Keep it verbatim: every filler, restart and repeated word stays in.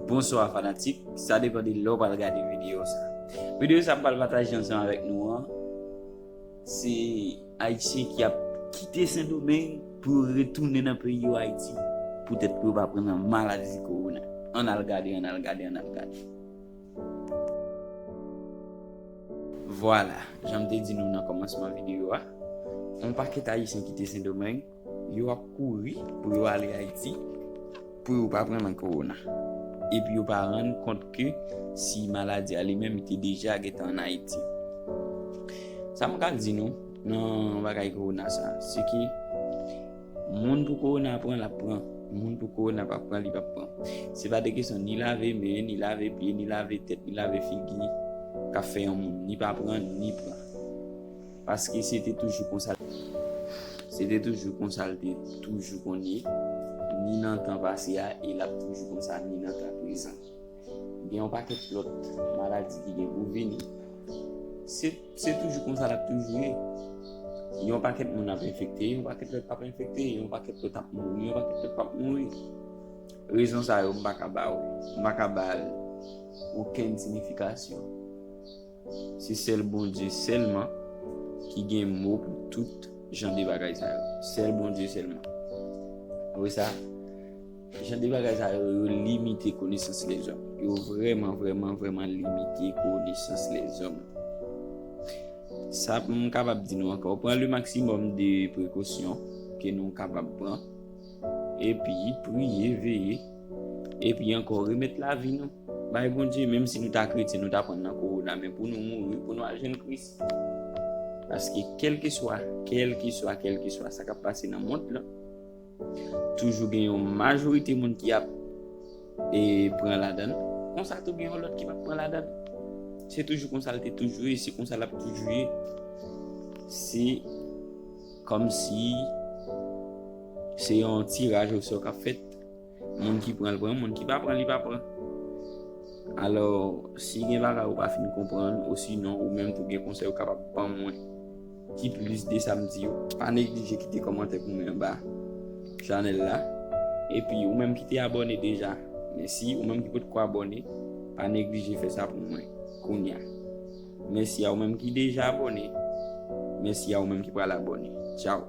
Bonswa fanatik, sa depann de lè w pral gade videyo sa. Videyo sa m pral pataje ansanm avèk nou an, se Ayisyen ki ap kite Sendomeng pou yo retounen nan peyi yo Ayiti, poutèt pou yo pa pran nan maladi kowona. Ann al gade, ann al gade, ann al gade. Vwala, jan m te di nou nan kòmansman videyo a, yon pakèt Ayisyen kite Sendomeng, yo ap kouri pou yo ale Ayiti, pou yo pa pran nan kowona. Epi yo pa rann kont ke si maladi a li menm te deja gentan ann Ayiti. Sa m ka di nou nan bagay kowona sa, se ke moun pou kowona pran, l ap pran. Moun pou kowona pa pran, li p ap pran. Se pa de kesyon ni lave men, ni lave pye, ni lave tèt, ni lave figi k ap fè yon moun ni pa pran, ni pran. Paske se te toujou konsa. Se te toujou konsa l te toujou konn ye, ni nan tan pase a, e l ap toujou konsa, ni nan tan prezan. Gen yon pakèt lòt maladi ki gen pou vini. Se, se toujou konsa l ap toujou ye. Yon pakèt moun ap enfekte, yon pakèt lòt p ap enfekte, yon pakèt lòt ap mouri, yon pakèt lòt p ap mouri. Rezon sa yo, m pa ka ba w, m pa ka ba l okenn siyifikasyon. Se sèl Bondye sèlman ki gen mo pou tout jan de bagay sa yo. Sèl Bondye sèlman. Apre sa, jan de bagay sa yo, yo limite konesans lèzòm. Yo vrèman, vrèman, vrèman limite konesans lèzòm. Sa m kapab di nou ankò, pran le maksimòm de prekosyon ke nou kapab pran. Epi priye, veye. Epi ankò, remèt lavi nou bay Bondye, menm si nou ta kretyen, nou ta pran nan kowona, men pou nou mouri, pou nou al jwenn Kris. Paske kèlkeswa, kèlkeswa, kèlkeswa sa k ap pase nan mond lan, toujou gen yon majorite moun ki ap, e, pran ladan l. Konsa tou gen yon lòt ki p ap pran ladan l. Se toujou konsa l te toujou ye, se konsa l ap toujou ye. Se kòmsi se yon tiraj osò k ap fèt. Moun ki pran, l pran, moun ki pa pran, li pa pran. Alò, si gen bagay ou pa fin konprann, osinon ou menm tou gen konsèy ou kapab ban mwen ki plis de sa m di yo, pa neglije kite kòmantè pou mwen anba chanèl la. Epi ou menm ki te abòne deja, mèsi. Ou menm ki potko abòne, pa neglije fè sa pou mwen kounye a. Mèsi a ou menm ki deja abòne. Mèsi a ou menm ki pral abòne. Tchaw.